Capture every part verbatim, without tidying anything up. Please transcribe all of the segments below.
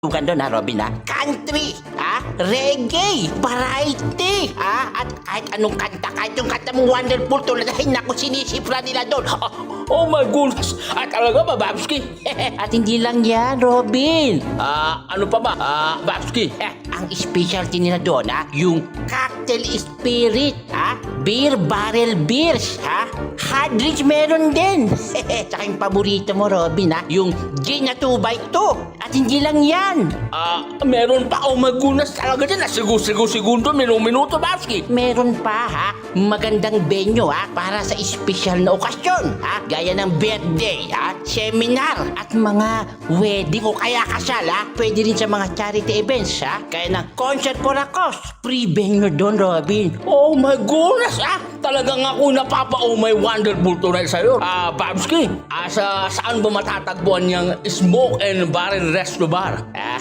Tugan doon, ha, Robin, ha? Country, ha? Reggae, variety, ha? At kahit anong kanta, kahit yung kanta mong Wonderful Tonight, ay naku, sinisipra nila doon. Oh, oh my goodness! At talaga ba, Babski? At hindi lang yan, Robin. Ah, ano pa ba? Ah, Babski. Eh, ang specialty nila doon, ha? Yung cocktail spirit, ha? Beer barrel beers, ha? Hard drinks meron din. Tsaka yung paborito mo, Robin, ha? Yung gin na two by two. At hindi lang yan. Ah, meron pa. Oh my goodness, talaga dyan. Sigo-sigo-segundo, minu-minuto, Babski. Meron pa, ha? Magandang venue, ha? Para sa espesyal na okasyon, ha? Gaya ng birthday, ha? Seminar, at mga wedding o kaya kasal, ha? Pwede rin sa mga charity events, ha? Kaya ng concert for a cause. Free venue doon, Robin. Oh my goodness, ah! Talagang ako napapa-oh my wonderful tonight sa'yo. Ah, Babski, ah, sa, saan ba matatagpuan niyang Smoke and Barrel Resto Bar? Ah,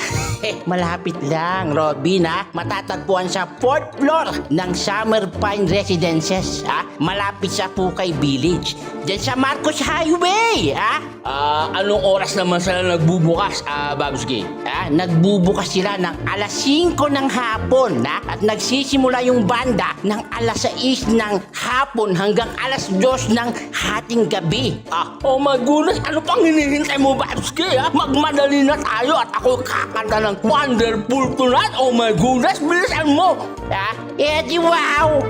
malapit lang, Robin, ha? Matatagpuan sa fourth floor ng Summer Pine Residences, ha? Malapit sa Pukay Village. Diyan sa Marcos Highway, ha? Ah, anong oras naman sila nagbubukas, ah, Babski? Ah, nagbubukas sila ng alas singko ng hapon, ha? At nagsisimula yung banda ng alas sais ng hapon hanggang alas dos ng hating gabi. Ah, oh my goodness, ano pang hinihintay mo, Babski, ha? Magmadali na tayo at ako'y kakanta ng Wonderful Tonight. Oh my goodness, bilisan mo! Ha? Eh, di wow!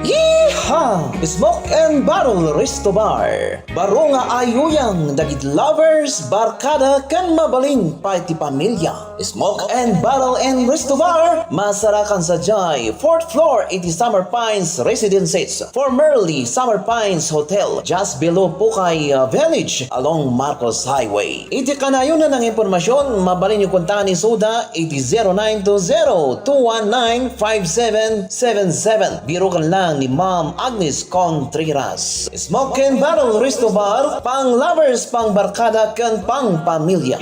Yeehaw! Smoke and Barrel Resto Bar. Baro nga ayuyang dagiti lovers, barkada, ken mabalin pay ti pamilya. Smoke and Barrel and Resto Bar, masarakan sadiay fourth floor iti Summer Pines Residences, formerly Summer Pines Hotel, just below Pukay, uh, Village, along Marcos Highway. Iti kanayon nga impormasyon, mabalinyo kontaen isuda iti zero nine two zero two one nine five seven seven seven. Biruken lang ni Ma'am Agnes Contreras. Smoke and Barrel Resto Bar, pang lovers, pang barkada, ken pang pamilya.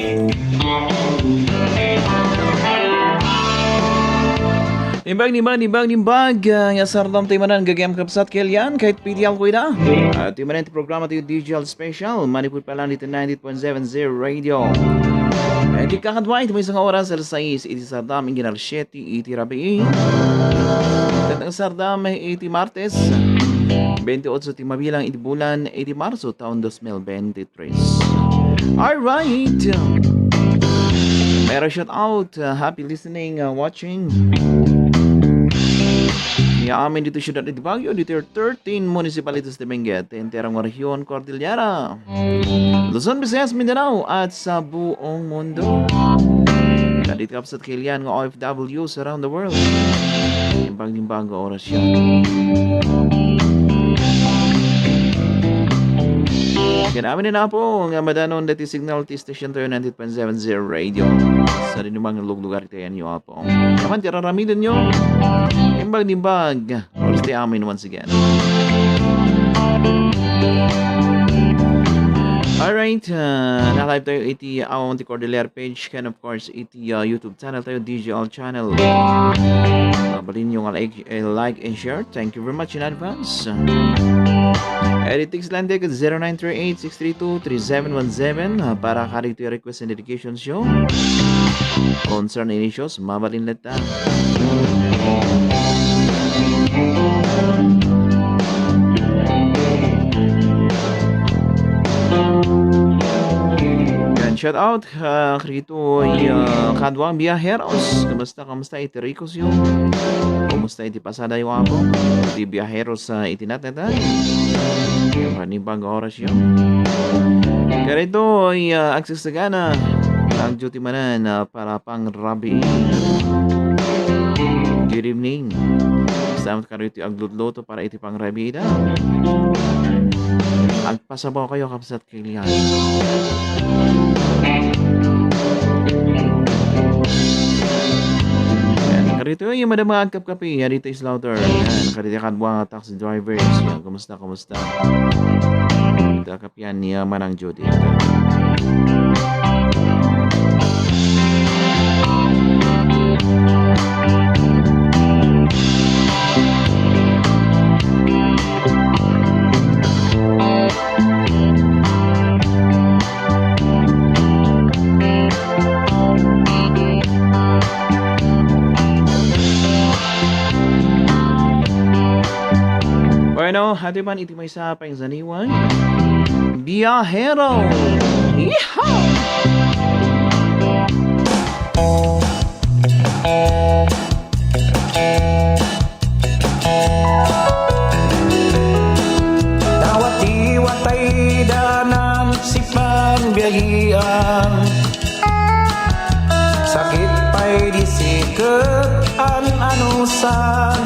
Nimbag, nimbag, nimbag, nimbag, ah, nga sardam tayo manan, gagayam kabsat, Kelian, kahit pilihan ko ina. At yung manan, programa tayo, D J L Special, manipud pa lang dito, ninety-eight point seven Zero Radio. Eh, di kakadwa, iti maysa nga oras, alas sais, iti sardam, ingin alas siete, iti rabii. Ket ang sardam, iti Martes, veintiocho ti mabilang, iti bulan, iti Marso, taon dos mil veintitrés. Alright. Mayra shout out, uh, happy listening, uh, watching. Ya amin dito siudad iti Baguio, dito thirteen municipalities ti Benguet, entero nga rehiyon, Cordillera, Luzon, Visayas, Mindanao, at sa buong mundo. Kadit kapsat kilian nga O F Ws around the world. Nimbag-nimbag nga oras yan. Ken amin ni Apo nga madanon dati signal ti station tayo ninety-eight point seven Zero Radio. Sa dinumang luglugar iti ayan yo, Apo. Aman ti raramiden yo. Nimbag-nimbag. Oras ti amin once again. Alright, uh, na-live tayo iti Awang ti Cordillera page, ken of course iti, uh, YouTube channel tayo, D J L channel. Mabalin nyo nga like, eh, like and share. Thank you very much in advance. Iti text line tayo ket zero nine three eight six three two three seven one seven, uh, para kadagiti request and dedication show. Concern and issues, mabalin latta. Yan, shout out, ah, kadagitoy, ah, kaduang biyaheros. Kumusta, kumusta iti rikos yo? Kumusta iti pasada yo, Apo? Iti biyaheros, ah, iti natnatan. Yung panibag oras yo. Karito, ay, ah, agsasagana. Ang duty manan, ah, para pang rabii. Good evening. Salamat kayo iti aglutluto para iti pang rabii da. Agpasabaw kayo, kapsat kilian. Yan. Karito yung madama agkapkapi. Yan dito is louder. Yan. Karito yung kadwa nga taxi drivers. Yan. Kumusta, kumusta? Ita kapian ni, ah, Manang Judith. Hati man iti maysa a pangsaniwan. Biahero. Yeehaw! Nawatiwatay danan si panbiagian. Sakit pay di siket an anusan.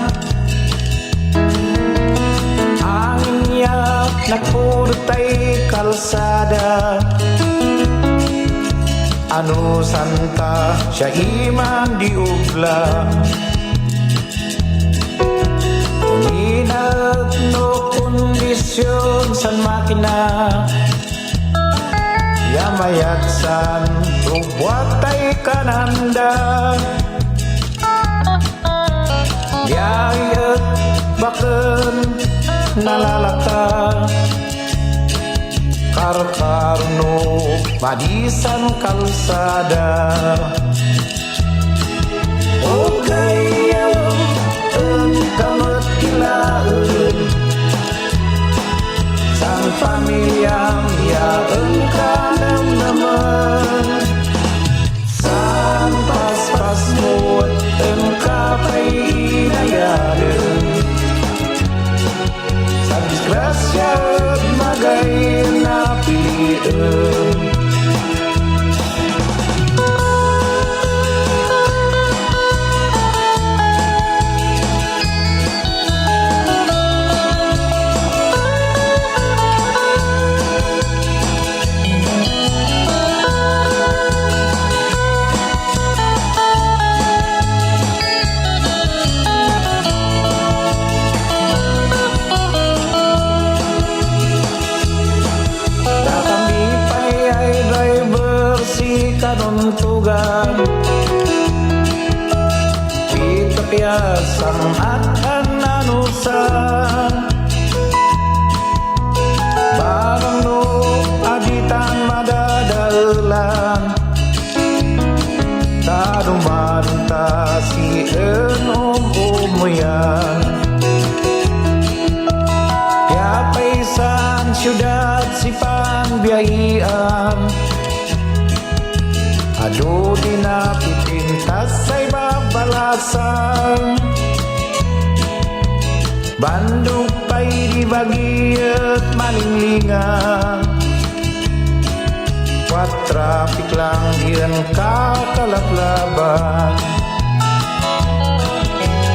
Ania nagpudot tay kalsada. Anusanta siya iman di ubla. Uminaet no kondisyon san makina. Ya mayat san rubuat tay kananda. Diay et baken nalalaka. Karkarno madi san kalsada. O gayam, enka met ti laeng. San pamiliam ya enka nemnemen. San paspasmo et enka pay inayadem. San disgrasia et magay napiliem. Dakami pay ay driver, sika nuntugan. Pitak ya sang-at a nanusan. Barang no aditan madadaelan. Ta dumanta sien um-umuyan. Piapay san siudad si panbiahian. Adu di napipintas ay babalasan. Bandog pay di bagi et malinglingan. What traffic lang diyan kakalaklaban.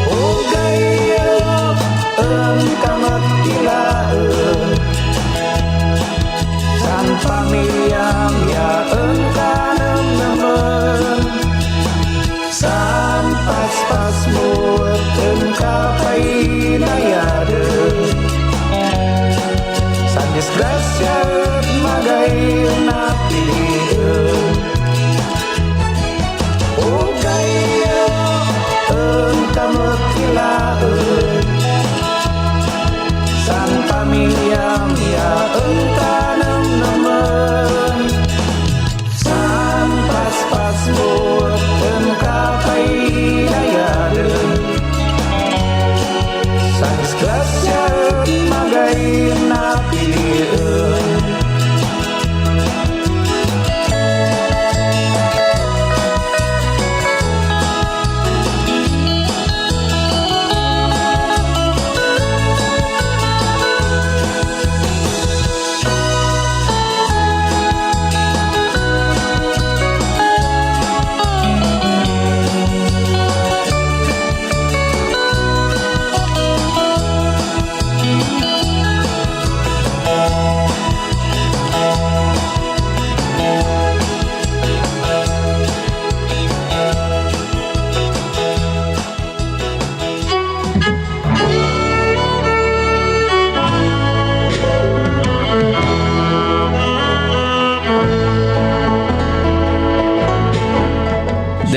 O gayam, enka met ti laeng. San pamiliam ya enka nemnemen. San paspasmo et enka pay inayadem. San disgrasia et magay napiliem. O gayam, enka met ti laeng. San pamiliam ya enka nemnemen.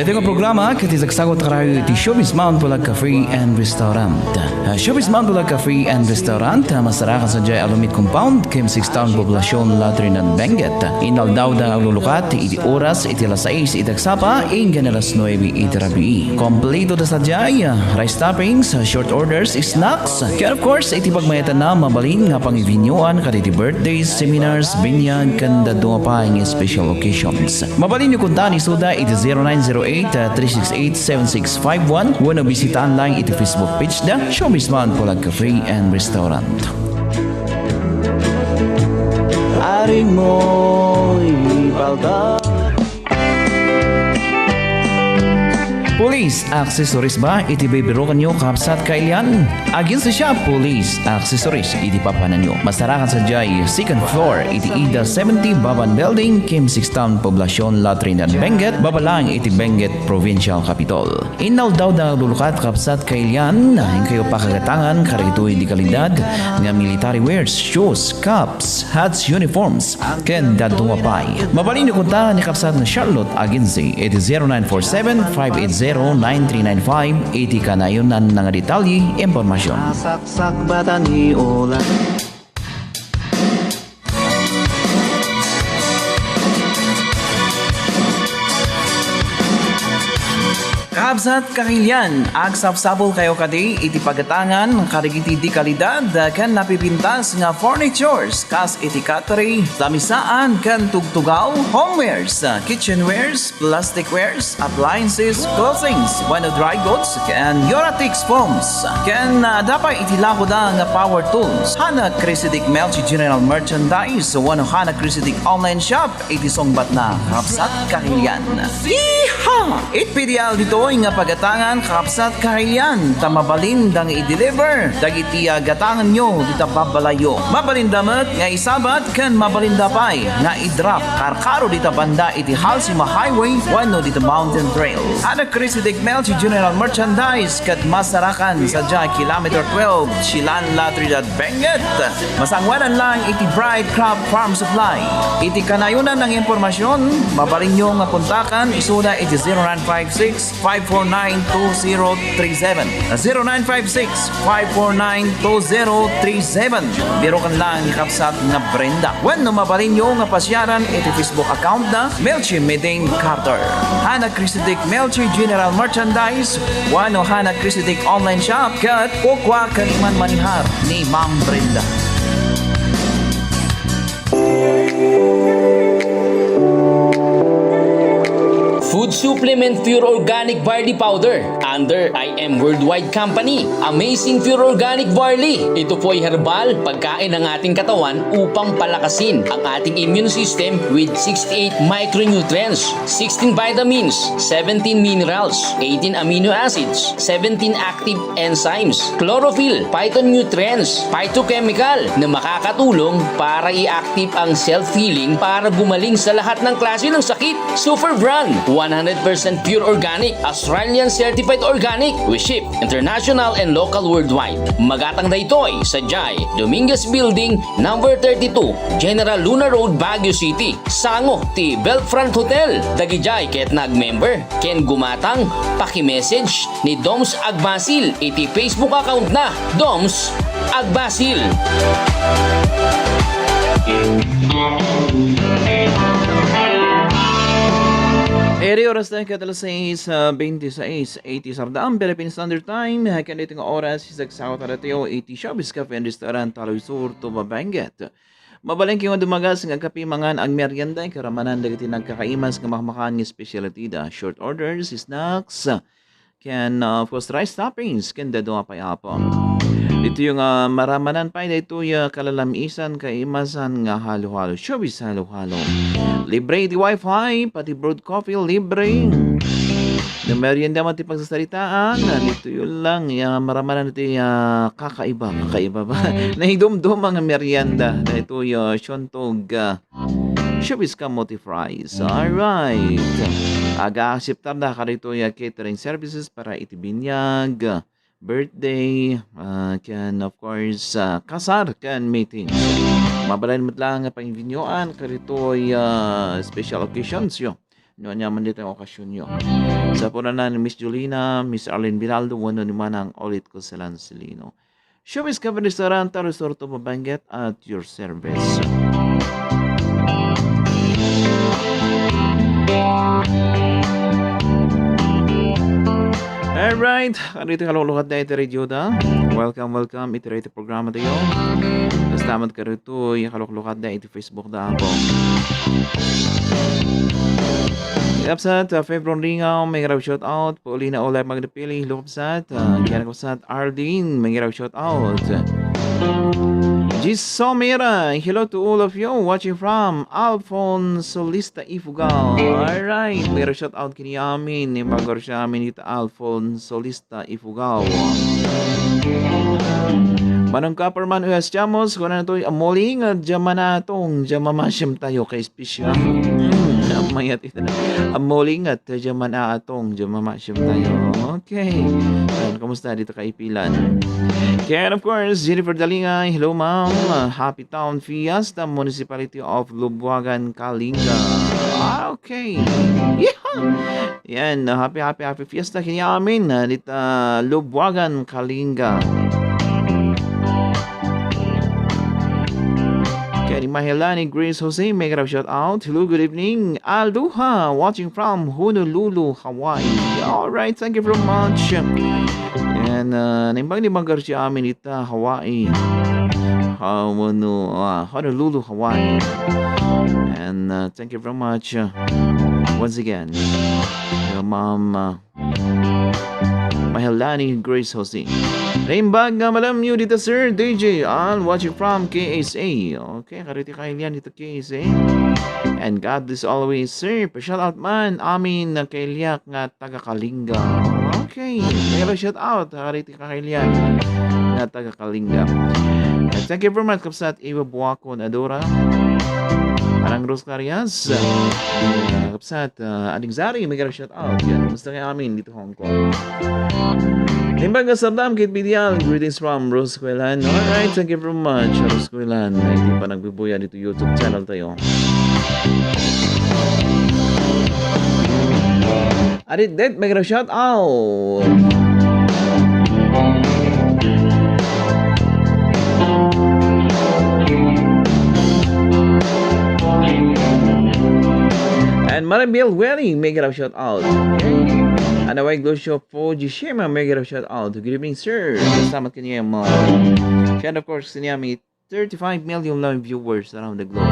Iti nga programa, ket isagsagot karayo iti Showbiz Mount Bulag Cafe and Restaurant. Ah, Showbiz Mount Bulag Cafe and Restaurant, ah, masarakan sadiay Alumet Compound, Kim Six Town, Poblacion, La Trinidad, Benguet. Inaldaw da aglulukat iti oras iti alas sais iti agsapa, inggan alas nuebe iti rabii. Kompleto da sadiay, ah, rice toppings, ah, short orders, snacks, ken of course, iti pagmayatanna, mabalin nga pangivinyoan kadagiti birthdays, seminars, binyag, ken dadduma pay nga special occasions. Mabalinyo kunta ni Suda iti zero nine zero eight, three six eight, seven six five one wenno bisitaan lang iti Facebook page da, Showbiz Mount Bulag Cafe and Restaurant. Aring moy palta. Police accessories ba iti bibirukanyo, kabsat kailian? Aginsa siya, Police accessories iti papananyo. Masarakan sadiay second floor iti Ida seventy Baban Building, Kim Six Town, Poblacion, La Trinidad, Benguet, baba lang iti Benguet Provincial Capitol. Inaldaw da aglulukat, kabsat kailian, inkayo pakagatangan kadagitoy di kalidad nga military wears, shoes, caps, hats, uniforms, ken dadduma pay. Mabalinyo kunta ni kabsat nga Charlotte Agency iti zero nine four seven, five eight zero, nine three nine five iti kanayonan nga detalye, impormasyon. Saksak bata ni ulan. Kabsat, kailian, agsapsapulkayo kadi iti pagatangan kadagiti di kalidad ken napipintas nga furnitures, kas iti cutlery, lamisaan ken tugtugaw, homewares, kitchenwares, plasticwares, appliances, clothings, wenno dry goods, ken Euratix foams. Ken, ah, adda pay iti lakoda nga power tools. Hana Crazy Dick Melchi General Merchandise wenno Hana Crazy Dick Online Shop iti sungbatna, kabsat, kailian. Yeehaw! Ippidial ditoy nga pagatangan, kabsat, kailian, ta mabalinda nga i-deliver dagiti, ah, gatanganyo dita babbalayyo. Mabalinda met nga isabat ken mabalinda pay nga i-drop karkaro dita banda iti Halsima Highway wenno dita Mountain Trail. Hana Crazy Dick Melchi General Merchandise ket masarakan sadiay Kilometer twelve, Chilan, La Trinidad, Benguet. Masangoanan lang iti Bright Crop Farm Supply. Iti kanayonan nga impormasyon, mabalinyo nga kontakan isuda iti zero nine five six, five four nine, two zero three seven. Zero nine five six, five four nine, two zero three seven. Birukan lang ni kabsat nga Brenda. Wenno mabalinyo nga pasiaran iti Facebook account na Melchi Meding Carter. Hana Crazy Dick Melchi General Merchandise, wenno Hana Crazy Dick Online Shop, ket kukua ken manmanihar ni Ma'am Brenda. Food supplement, pure organic barley powder under I M Worldwide Company. Amazing pure organic barley. Ito po ay herbal, pagkain ng ating katawan upang palakasin ang ating immune system with sixty-eight micronutrients, sixteen vitamins, seventeen minerals, eighteen amino acids, seventeen active enzymes, chlorophyll, phytonutrients, phytochemical na makakatulong para i-active ang self-healing para gumaling sa lahat ng klase ng sakit. Super Brand, one hundred percent pure organic, Australian certified organic. We ship international and local worldwide. Magatang daytoy sadiay Dominguez Building, number thirty-two, General Luna Road, Baguio City. Sango ti Belfront Hotel. Dagidiay ket nag-member ken gumatang, paki-message ni Doms Agbasil iti Facebook account na, Doms Agbasil. Iti oras na ket alas sais, ah, bente sais iti sardaan Philippine Standard Time. Ken iti nga oras, isagsaw tayo iti Showbiz Cafe and Restaurant, Taloy Sur, Tuba, Benguet. Mabalin kayo nga dumagas nga kape, mangan, agmerienda, karamanan dagiti nagkakaimas nga makmakan nga specialty da. Short orders, snacks, ken, uh, of course, rice toppings, ken dadduma pay, Apo. Ditoy nga maramanan pay daytoy, uh, kalalamisan, kaimasan nga halo-halo. Showbiz halo-halo. Libre iti wifi, pati brewed coffee, libre. No merienda man ti pagsasaritaan, ditoy lang, ya, maramanan iti, ah, kakaiba, kakaiba ba? Naidumduma nga merienda. Daytoy, ah, Siontog, ah, Showbiz Kamote Fries. Alright. Aga-akseptar da kadaytoy, ah, catering services para iti binyag, birthday, ah, ken, of course, ah, kasar ken meeting. Mabalin met lang nga pangibinyuan kadaytoy, ah, special occasions yo. no ania man dita nga okasionyo. Sa pudno ni Miss Jolina, Miss Arlene Binaldo, wenno ni Manang Olit Coselan Silino. Showbiz Cafe Restaurant, a resort of Benguet at your service. Alright, ano ito, kaluklukat da iti radio da. Welcome, welcome iti radio programa tayo. Basta man kayo ito, yung kaluklukat da iti Facebook da ako. Kapsat, uh, Febron Ringaw, may shout out. Paulina Olay Magdapili, hello, kapsat. Uh, Kiana, kapsat, Arlene, may shout out. Gisomera, hello to all of you watching from Alfonso Lista, Ifugao. Alright, may shout out kini amin, ni Magor siya amin ita Alfonso Lista, Ifugao. Manong Kaperman Uyas Chamos, kuna natoy, amuling, uh, diya manatong, diya mamasyam tayo kay special. Mm, mayat ito na. Amuling at diya manaatong, diya mamasyam tayo. Okay. Ayan, kumusta dito kaipilan? Kaya, of course, Jennifer Dalingay, hello, ma'am. Uh, happy Town Fiesta, Municipality of Lubuagan, Kalinga. Ah, okay. Yeah. Yan, uh, happy, happy, happy fiesta kini amin, uh, dita Lubuagan, Kalinga. Kaya ni Mahelani Grace Jose, may shout out. Hello, good evening. Aloha, watching from Honolulu, Hawaii. Alright, thank you very much. And, uh, naimbag ni Mang Garcia amin ita Hawaii. Uh, wano, uh, Honolulu, Hawaii. And, uh, thank you very much, uh, once again, uh, Ma'am, uh, Mahelani Grace Jose. Naimbag nga malamyo dita, Sir D J Al, watching from K S A. Okay, kariti kailian dita K S A. And God bless always, sir. Pa-shout out man amin nga kailiak nga taga Kalinga. Okay, pero shout out, kariti kailian nga taga Kalinga. And thank you very much, kapsat Eva Buakon Adora. Parang Rose Carias. Uh, kapsat, uh, Aling Zari, may shout out. Yan, kumusta kayo amin dito, Hong Kong? Timbang ka sabdam, Kate Bidial. Greetings from Rose Cuelan. Alright, thank you very much, Rose Cuelan. Ay, di pa nagbibuya dito YouTube channel tayo. Arit det, may shout out. And Marambil Welly, may shout out. Okay. And Away Glucio Fujishima, may shout out. Good evening, sir. Salamat kaniya, ma'am. And of course, kaniya may thirty-five million live viewers around the globe.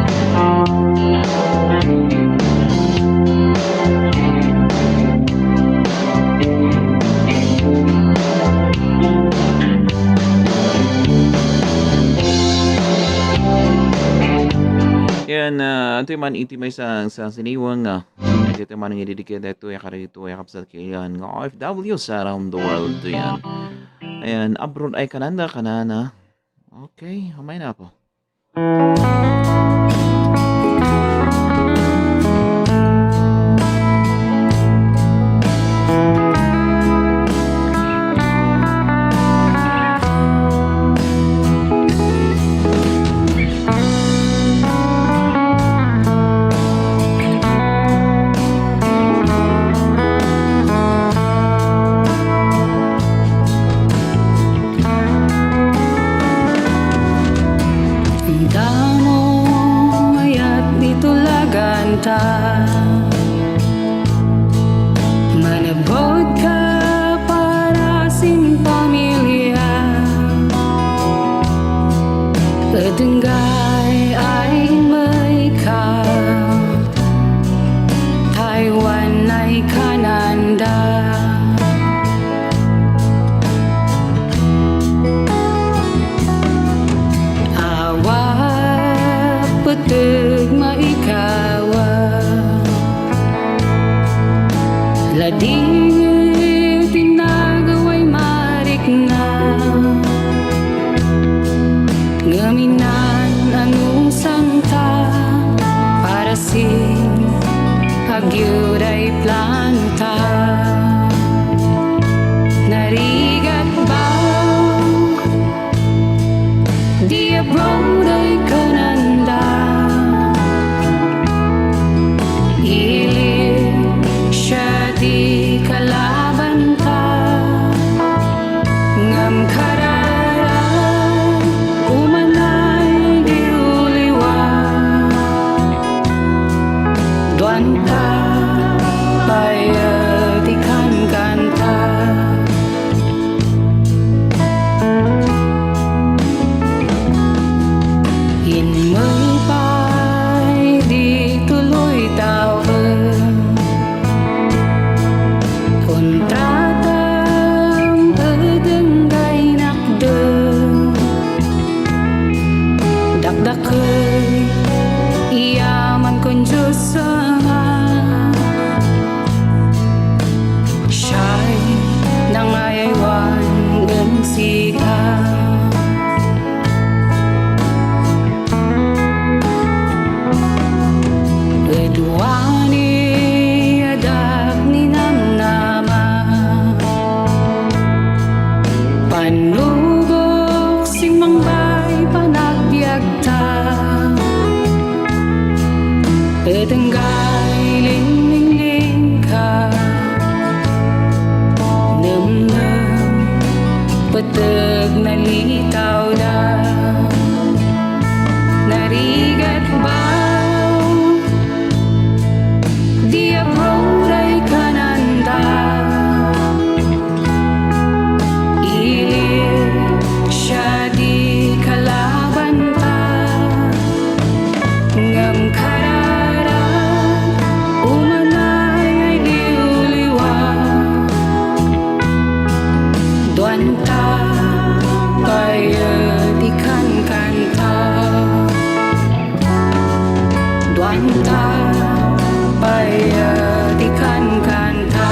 Yan, uh, ito man iti may sa, sa siniwang, uh, ito man ang ididikit ito, ya karito, ya kapsat kayan nga O F Ws around the world, yan. Ayan, abroad ay kananda, kanana. Okay, umay na po. Damo mayat ni tulaganta. Manabot ka para sin pamilya. Adenggay ay may ka. Taiwan ay kananda. Awa peteg maikawa. Ladingit ti nagaway marikna. Ngem inan anusanta para sin agyuday planota. Narigat ba di abroad ay kananda? Ili Pay ti kankanta. Immay pay di tuloy tawen. Kontratam ed enggay nakdem. Dakdakkel, iyaman kon Dios Ama. Siay nangayaywan ken sika. Ed wani adak ni namnama. Pannubok simmangbay panagbiagta. Et enggay linglingka. Nemnem, peteg nalitawda. Narigat ba? Di agroray kananda. Ilir siya di kalabanta. Ngem kararag umanay ay liwliwa. Duanta pay ti kankanta. Duanta pay ti kankanta.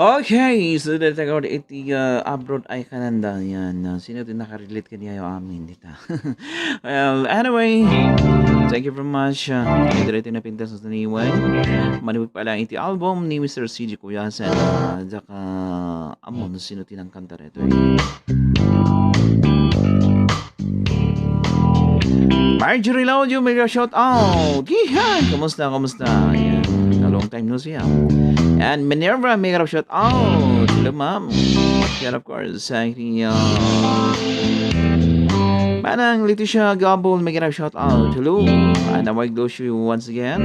Okay, so that's about it. Ti, ah, abroad ay kananda. Yan, ah, sino ti nakarelate kaniayo amin dita? Well, anyway, thank you very much. Ah, iti daytoy napintas nga saniwan. Manipud pay laeng iti album ni Mister C J Kuyasan. Ah, diak ammon no sino ti nangkanta daytoy. Marjorie Laudio, mega shout out. Gihan, kumusta, kumusta? Ayan. A long time no see, ah. And Minerva, mega shout out. Hello, ma'am. And of course, uh, the, uh, Manang Leticia Gabol, mega shout out. Hello. And I wish you once again.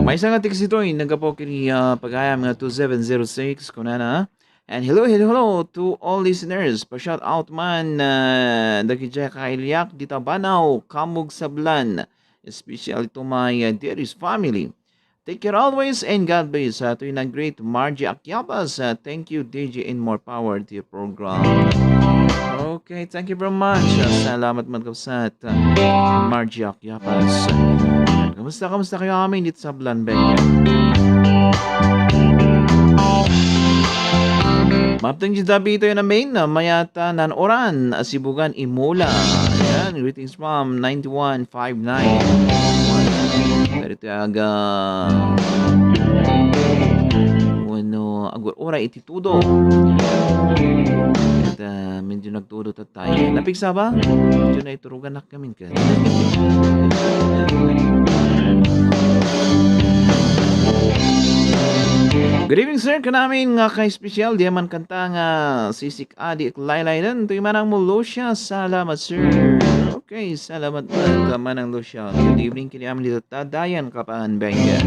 Maysa nga text ditoy, naggapu ken, uh, pagayam nga two seven zero six, kunana. And hello, hello, hello to all listeners. Pa-shout out man, uh, dagiti kailiak dita Banao, Kamog, Sablan, especially to my, uh, dearest family. Take care always and God bless. Uh, to the great Margie Aquiabas, uh, thank you, D J, and more power to your program. Okay, thank you very much. Uh, salamat man, kabsat, uh, Margie Aquiabas. Kamusta, kamusta kayo amin dito sa Blanbeng? Mapteng di David ito yung main, uh, mayata nan oran, uh, sibugan imula. Ayan, greetings from ninety-one five nine. Pero ito aga, ano, agur-ura iti tudo. At, ah, medyo nagtudo tayo. Napigsa ba? Medyo naiturugan na kami ka. Good evening, sir. Kanamin nga kay special, di man kanta nga sisik adi laylay dan. Ito yung manang mo, Lucia. Salamat, sir. Okay, salamat, uh, Manang Lucia. Good evening, kini amin dito. Tadayan ka pa, Benga.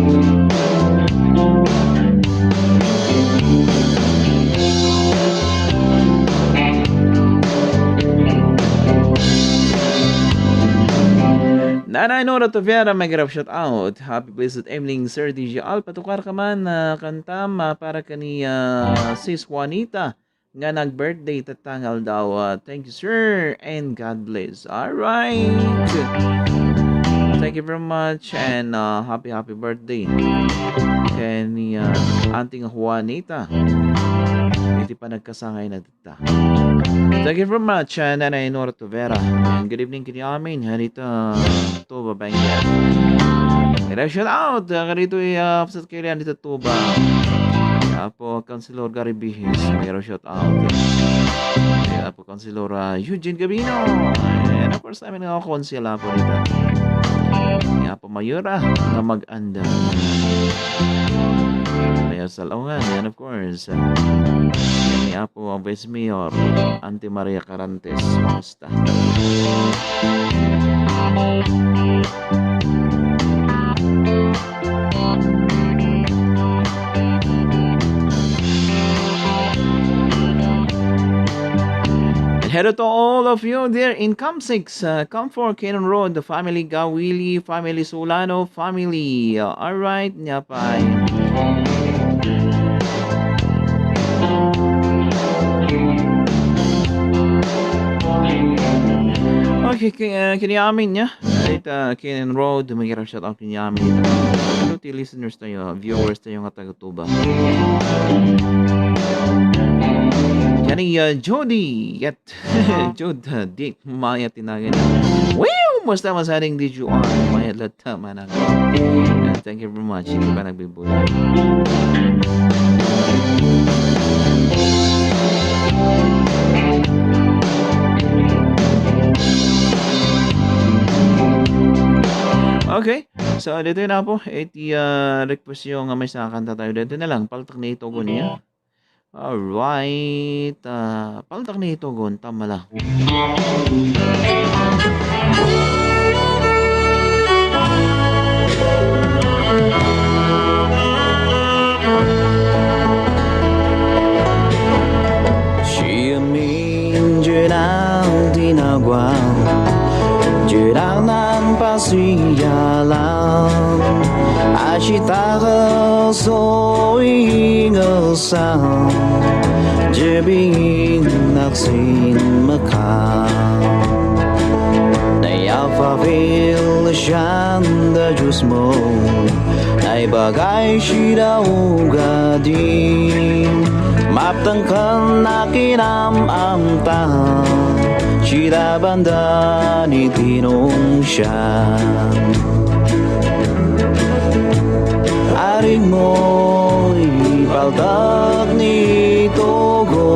Nanay Nora Tavera, mega shout out. Happy blessed evening, Sir D J Al. Patukar ka man, ah, kanta, ma, para kani, ah, Sis Juanita nga nag-birthday tatta nga aldaw. Ah, thank you, sir, and God bless. All right. Thank you very much, and, ah, happy, happy birthday kani, ah, Auntie nga Juanita. Iti panagkasangay na ta. Thank you very much, uh, Nanay Nora Tuvera. And good evening kini amin, harita Tuba, Benguet. Shout out, uh, karito, uh, upset kay Rian dito, Tuba. Apo Councilor Gary Bihis, mayroon shout out. Apo Councilor, uh, Eugene Gabino. And of First time nga ako konsehal, Apo, dita. Ni Apo Mayura nga mag-andam. Mayor Salongan, yan, of course. Ni Apo Vice Mayor, Auntie Maria Carantes. Kumusta? And hello to all of you there in Camp six, uh, Camp four, Canaan Road, the family Gawili, family Solano, family. Uh, all right, nya pay. Okay, ki-, uh, kini amin nya. Dita, uh, Canaan Road, mangiram shout out kini amin. Hello to listeners tayo, viewers tayo nga taga Tuba. Yan ay, uh, Jody, yet Jud, uh, di maya tinagan. Wow! Musta masaring di Juan? Maya latta manang. Uh, thank you very much. Hindi pa nagbibulan. Okay. So, dito na po. Iti, uh, request yung nga may sa kanta tayo. Dito na lang. Paltak ni Itogon niya. Alright, ah, paltak ni Itogon, tama lang. Siya min dyan ang tinagwang, dyan ang nang pasiyalan. Asita ka so ingasan, jebing naksin maka. Nayafafil siyan da Diyos mo, naibagay sida ugadi. Maptengken nakinam-amta, sida banda ni tinong siya. Arig mo ipaltak ni Togo,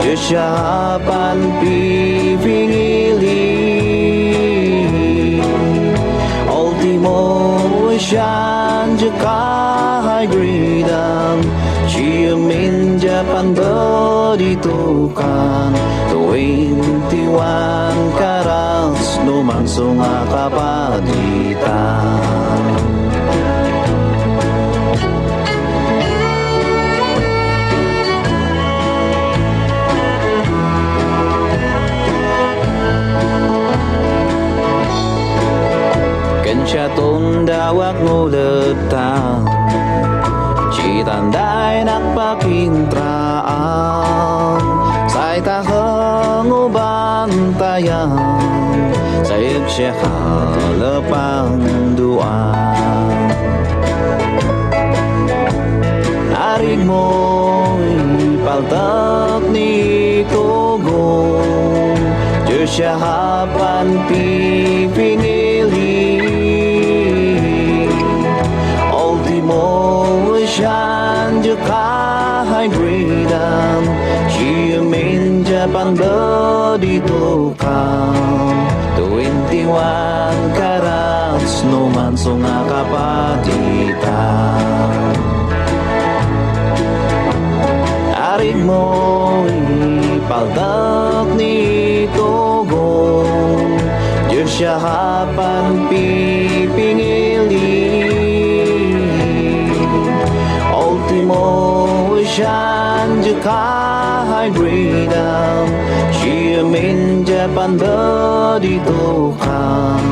Diyos siya panpipingili. Ultimo siyan, Jaka high grade ang Siumin Japan body to kan twenty-one carats no manso nga kapaditan. Ken siya tondawak nguleta, sitan daynak pakintraan, say ta kangubantayan, say agsiak a lapang dua. Arig mo ipaltak ni Togo, Diyos siya a panpipingili. Ultimo siyan, Diyos ka hybrid-an, Siumin Japan body to kan twenty-one carats no manso nga kapaditan. Arig mo ipaltak ni Togo, Diyos siya a panpipingili. Ultimo siyan, Diyos ka hybrid-an, Siumin Japan body to kan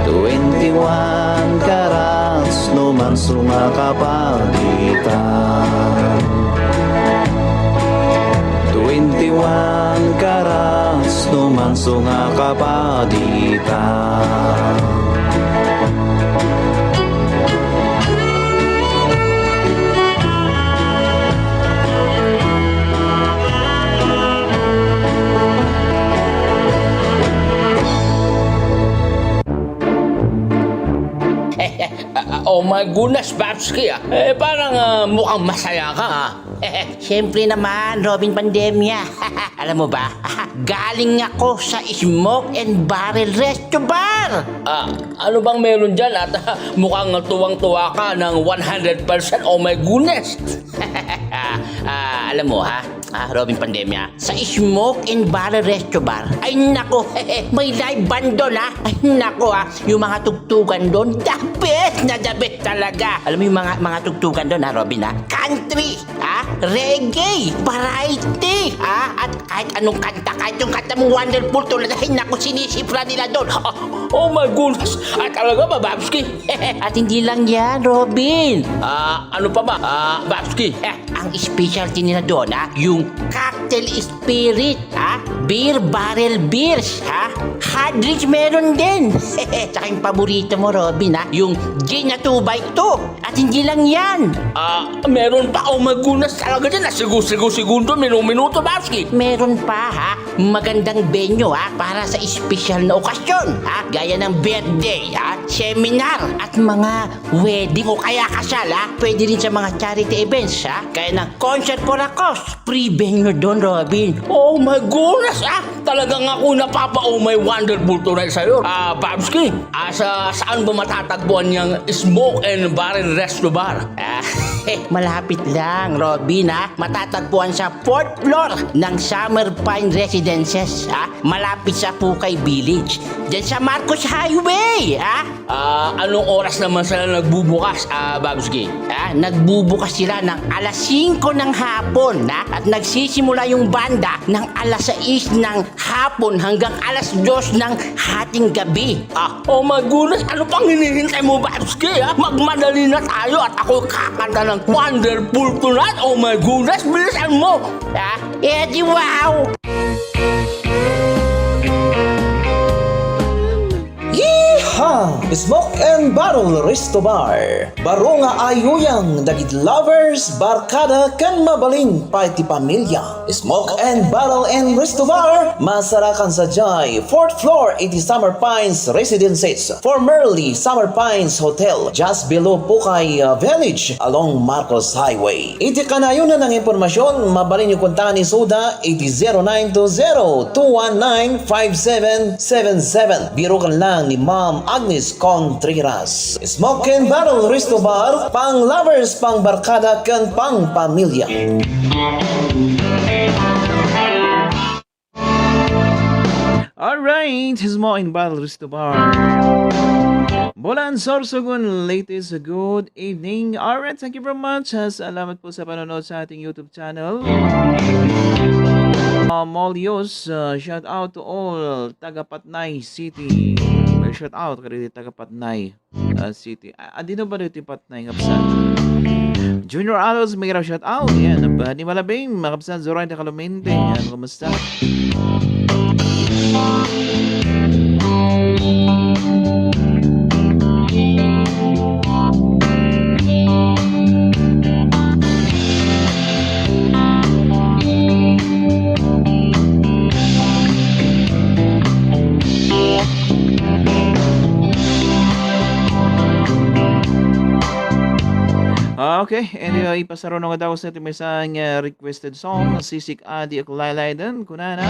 twenty-one carats no manso nga kapaditan. Twenty-one carats no manso nga kapaditan. Oh my goodness, Babski, ah. Eh, parang, ah, mukhang masaya ka, ah. Siyempre naman, Robin Pandemia. Alam mo ba, galing ako sa Smoke and Barrel Resto Bar. Ah, ano bang meron dyan? At mukhang tuwang-tuwa ka ng one hundred percent. Oh my goodness! Ah, ah, alam mo ha, ah, Robin Pandemia, sa Smoke and Barrel Resto Bar, ay nako, may live band doon ha. Ay nako ha, yung mga tugtugan doon, the best na the best talaga. Alam mo yung mga, mga tugtugan doon ha, Robin ha? Country, ha? Reggae, variety, ha? At kahit anong kanta, kahit yung kanta mong Wonderful Tonight, ay nako, sinisipra nila doon. Oh, oh my goodness! Ay talaga ba, Babski? At hindi lang yan, Robin. Ah, ano pa ba? Ah, Babski. Ang specialty nila doon, ha? Yung cocktail spirit, ha? Beer barrel beers, ha? Hard drinks meron din. Tsaka yung paborito mo, Robin, ha? Yung gin na two by two. At hindi lang yan. Ah, meron pa. Oh my goodness, talaga dyan. Ah, sigu-, sigu-, segundo, minu-, minuto, Babski. Meron pa, ha? Magandang venue, ha? Para sa espesyal na okasyon, ha? Gaya ng birthday, ha? Seminar at mga wedding o kaya kasal, ha? Pwede rin sa mga charity events, ha? Kaya ng concert for a cause. Free venue doon, Robin. Oh my goodness, ah! Talagang ako napapa-oh my wonderful tonight sa'yo. Ah, Babski, asa, saan ba matatagpuan yung Smoke and Barrel Resto Bar? Ah, malapit lang, Robin, ha? Matatagpuan sa fourth floor ng Summer Pine Residences, ha? Malapit sa Pukay Village. Diyan sa Marcos Highway, ha? Ah, anong oras naman sila nagbubukas, ah, Babski? Ah, nagbubukas sila ng alas singko ng hapon, ha? At nagsisimula yung banda ng alas sais ng hapon hanggang alas dos ng hating gabi. Ah, oh my goodness, ano pang hinihintay mo, Babski, ha? Magmadali na tayo at ako kakanta ng Wonderful Tonight. Oh my goodness, bilisan mo! Ha? Eh, di wow! Yeehaw! Smoke and Barrel Resto Bar. Baro nga ayuyang dagiti lovers, barkada, ken mabalin pay ti pamilya. Smoke and Barrel and Resto Bar, masarakan sadiay fourth floor iti Summer Pines Residences, formerly Summer Pines Hotel, just below Pukay, uh, Village, along Marcos Highway. Iti kanayon nga impormasyon, mabalinyo kontaen isuda iti zero nine two zero two one nine five seven seven seven. Biroken lang ni Ma'am Agnes Contreras. Smoke and Barrel Resto Bar, pang lovers, pang barkada, ken pang pamilya. Alright, Smoke and Barrel Resto Bar. Bulan Sorsogon, latest, good evening. Alright, thank you very much. Ah, salamat po sa panonood sa ating YouTube channel. Ah, Molios, ah, shout out to all taga Patnay City. May shout out kay taga Patnay, ah, City. Ah, adino ba dito Patnay, kapsan? Junior Alos, may shout out. Yan, ah, ni Malabing, makapsan, Zoraida Calumente. Yan, kumusta? Ah, okay, and, uh, ipasarano nga daw sa ti maysa nga requested song, Sisik Adi ak Laylayden, kunana.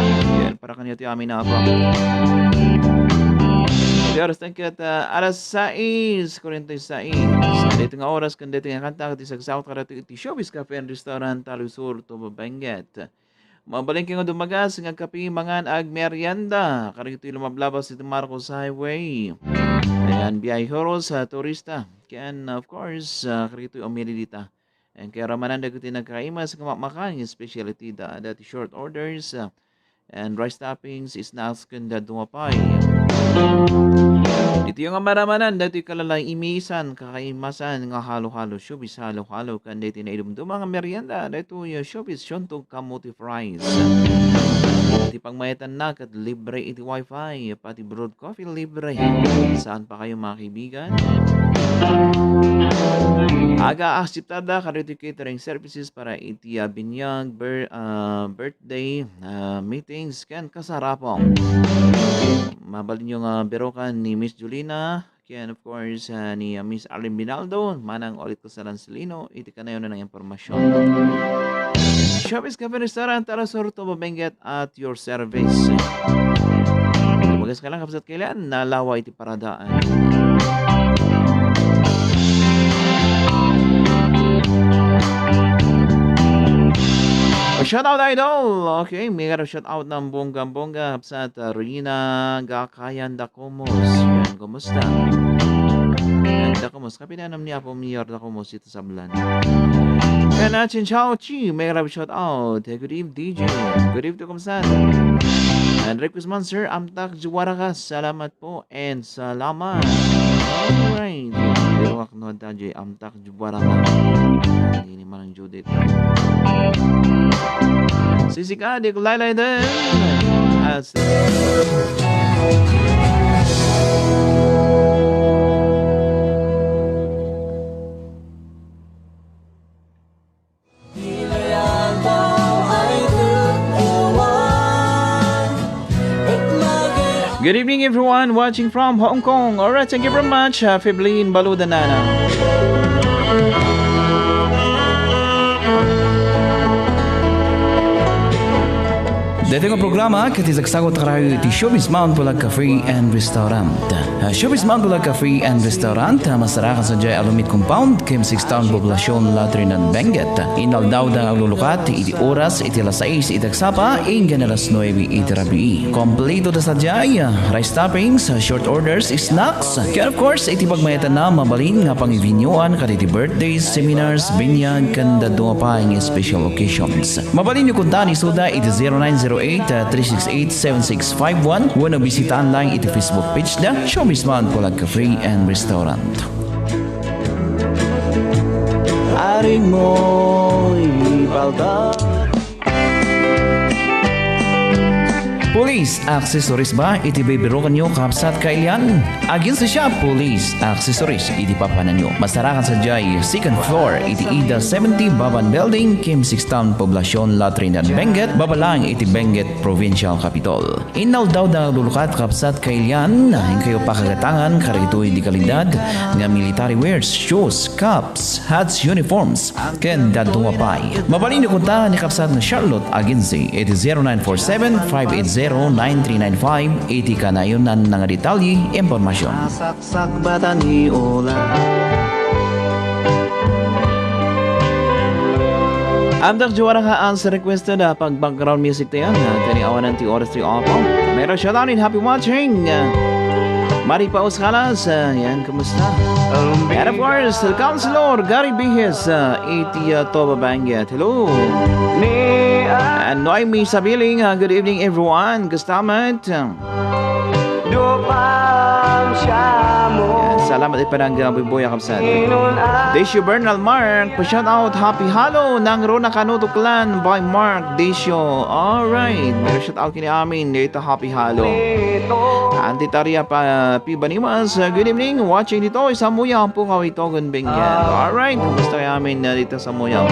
Yan, para kanyo ti amin na ako. Ti oras na ket, ah, alas sais kuarenta y seis. Dito nga oras, kun dito nga kanta, ti sagsawat ka dito iti Showbiz Cafe and Restaurant, Talisur, Tubo, Benguet. Mabalin kayo nga dumagas, nga kape, mangan, ag merienda. Karito yung lumablabas dito Marcos Highway. Ayan, biyahe horos sa turista. Ken, of course, ah, karito yung umili dita. And kaya ramanan dagiti nagkaimas nga makmakan, specialty da, dati short orders, ah, and rice toppings, snacks, ken dadduma pay. Ditoy nga maramanan, dati kalalay imisan, kakaimasan nga halo-halo, showbiz halo-halo, ken dati naidumduma nga merienda, dati showbiz, siontog kamote fries. Iti pagmayatanna ket libre iti wifi, pati brewed coffee libre. Saan pa kayo, mga kaibigan? Aga, akseptada kadagiti catering services para iti, ah, binyag, bir-, ah, birthday, ah, meetings, ken kasarapo. Mabalinyo nga birokan ni Miss Julina, Ken, of course, ah, ni, ah, Miss Arlene Binaldo, manang ulit ko sa Lancelino, iti kanayon nga impormasyon. Showbiz Cafe Restaurant, Talasur, Toba Benguet, at your service. Tumagas ka lang, kabsat, kailan nalawa iti paradaan. Oh, shout out, idol. Okay, mega shout out ng bonggang-bongga, kabsat, ah, Rina Gakayan Dakomos. Yan, kumusta? Yan, Dakomos. Kapinanam ni Apo Mayor Dakomos ito sa Blan. Yan, ah, Chin Chao Chi, mega shout out. Hey, good eve, D J. Good eve to, kabsat. And request man, sir, Amtak Juwara ka. Salamat po and salamat. Alright. Pero ak no, Daddy, Amtak Juwara ka. Hindi ni Manang Judith. Sisika, di ko laylay din. As- Good evening, everyone watching from Hong Kong. All right, thank you very much, uh, Fibline Baludanana. Daytoy nga programa, ket isagsagot karayo iti Showbiz Mount Bulag Cafe and Restaurant. Ah, Showbiz Mount Bulag Cafe and Restaurant, ah, masarakan sadiay Alumiit Compound, Kim Six Town, Poblacion, La Trinidad, Benguet. Inaldaw da aglulukat iti oras iti alas sais iti agsapa, inggan alas nuebe iti rabii. Kompleto da sadiay, ah, rice toppings, ah, short orders, snacks, ken of course, iti pagmayatanna, mabalin nga pangibinyuan kadagiti birthdays, seminars, binyag, ken dadduma pay nga special occasions. Mabalinyo kunta nga isuda iti zero nine zero eight, three six eight, seven six five one wenno bisitaan lang iti Facebook page da, Showbiz Mount Bulag Cafe and Restaurant. Aring moy balda. Police accessories ba iti bibirukanyo, kabsat, kailian? Aginsa siya, Police accessories iti papananyo. Masarakan sadiay second floor iti Ida seventy Baban Building, Kim Six Town, Poblacion, La Trinidad, Benguet, baba lang iti Benguet Provincial Capitol. Inaldaw da aglulukat, kabsat, kailian, inkayo pakagatangan kadagitoy di kalidad nga military wears, shoes, caps, hats, uniforms, ken dadduma pay. Mabalinyo kunta ni kabsat nga Charlotte Agency iti zero nine four seven, five eight zero, nine three nine five iti kanayonan nga detalye, impormasyon. Sagbatan ni Ola. Amtak Juara ka as requested, ah, pag background music tayo, ah, kani awanan ti oras ti opo. Meron siya tanin, happy watching, ah, Mari Paus Kalas, ah, yan, kumusta? And of course, the Councilor Gary Bihes, ah, iti, ah, Toba Benguet. Hello. And Noemi Sabiling, ah, good evening, everyone. Gustamet. Dupang siya mo. Yan, salamat iti panagbuybuyam, kabsat. Decio Bernal Mark, pa-shout out, Happy Halo, Nangruna Kanuto Clan by Mark Decio. Alright, meron shout out kini amin, dito Happy Halo. Auntie Taria pa, P. Banimas, uh, good evening, watching dito, Samuyang, Pukaw, Itogon, Benguet. Alright, kumusta kayo amin, uh, dito Samuyang?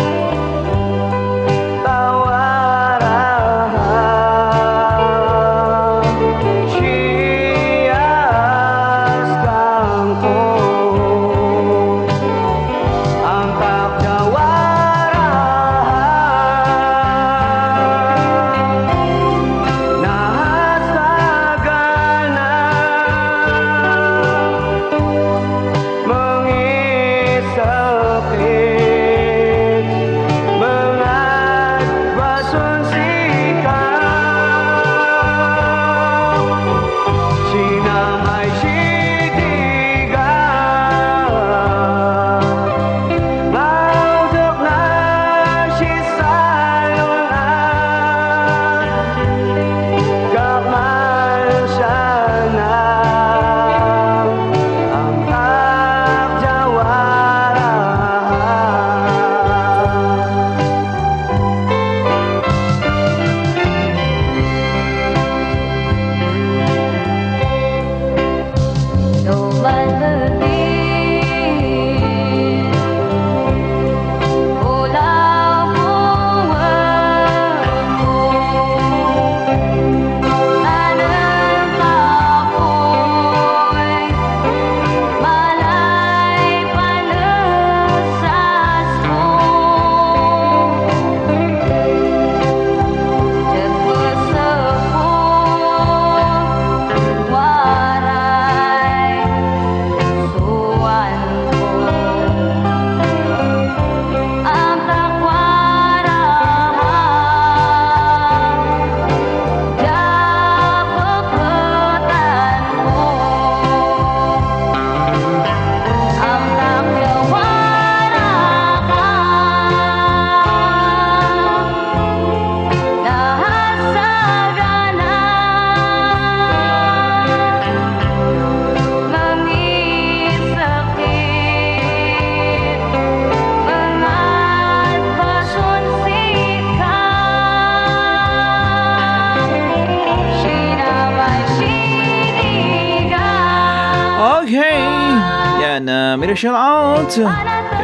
Shout out.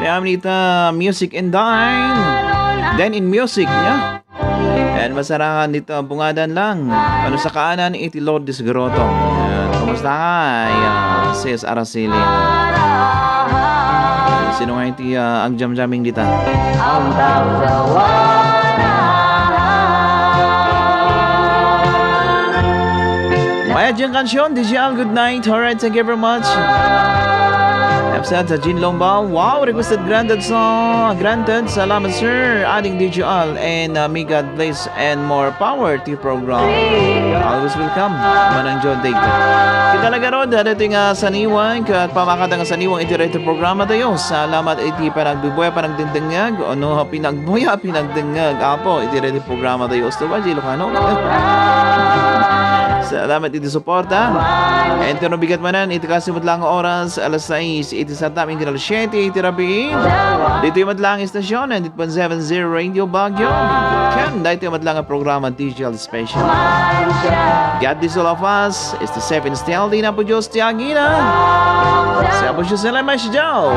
Kaya amin ita Music and Dine. Then in music niya. And masarangan dita bungadan lang. Ano sa kaanan iti Lourdes Grotto. Ayan. Kumusta ka? Ayan. Sis Araceli. Sino nga iti ah, agjamjamming dita? Mayat yung kansion, D J Al, good night. Alright, thank you very much. Absent sa Jean Lombao. Wow, requested granted song. Granted. Salamat, sir. Adding D J Al and uh, may God bless and more power to your program. Always welcome. Manang John Dave. Kita talaga rod, ano ito nga saniwang, kat pamakata nga saniwang iti radio programa tayo. Salamat iti panagbibuya, panagdengdengag, ano, pinagbuya, pinagdengag. Apo, iti radio programa tayo. Gusto ba, Ilocano? Salamat iti suporta. Enti no bigat manen, iti kasimut lang oras, alas sais, iti santam, iti alas siete, iti rabii. Dito yung matlang istasyon, ninety point seven zero Radio Baguio. Ken, dito yung matlang programa, D J L Special. God bless all of us. Stay safe and stay healthy na po Diyos ti agina. Siya po siya sila mas Joe.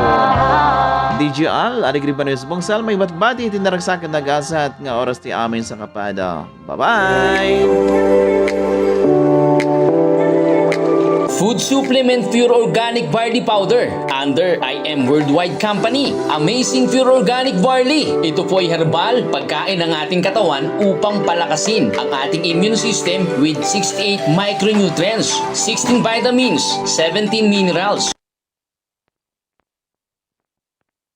D J L, adik riba na yung bungsal, may batbati, tinaragsak, nagasat, nga oras ti amin sa kapada. Bye-bye! Food Supplement Pure Organic Barley Powder under I M Worldwide Company. Amazing Pure Organic Barley. Ito po ay herbal, pagkain ng ating katawan upang palakasin ang ating immune system with sixty-eight micronutrients, sixteen vitamins, seventeen minerals,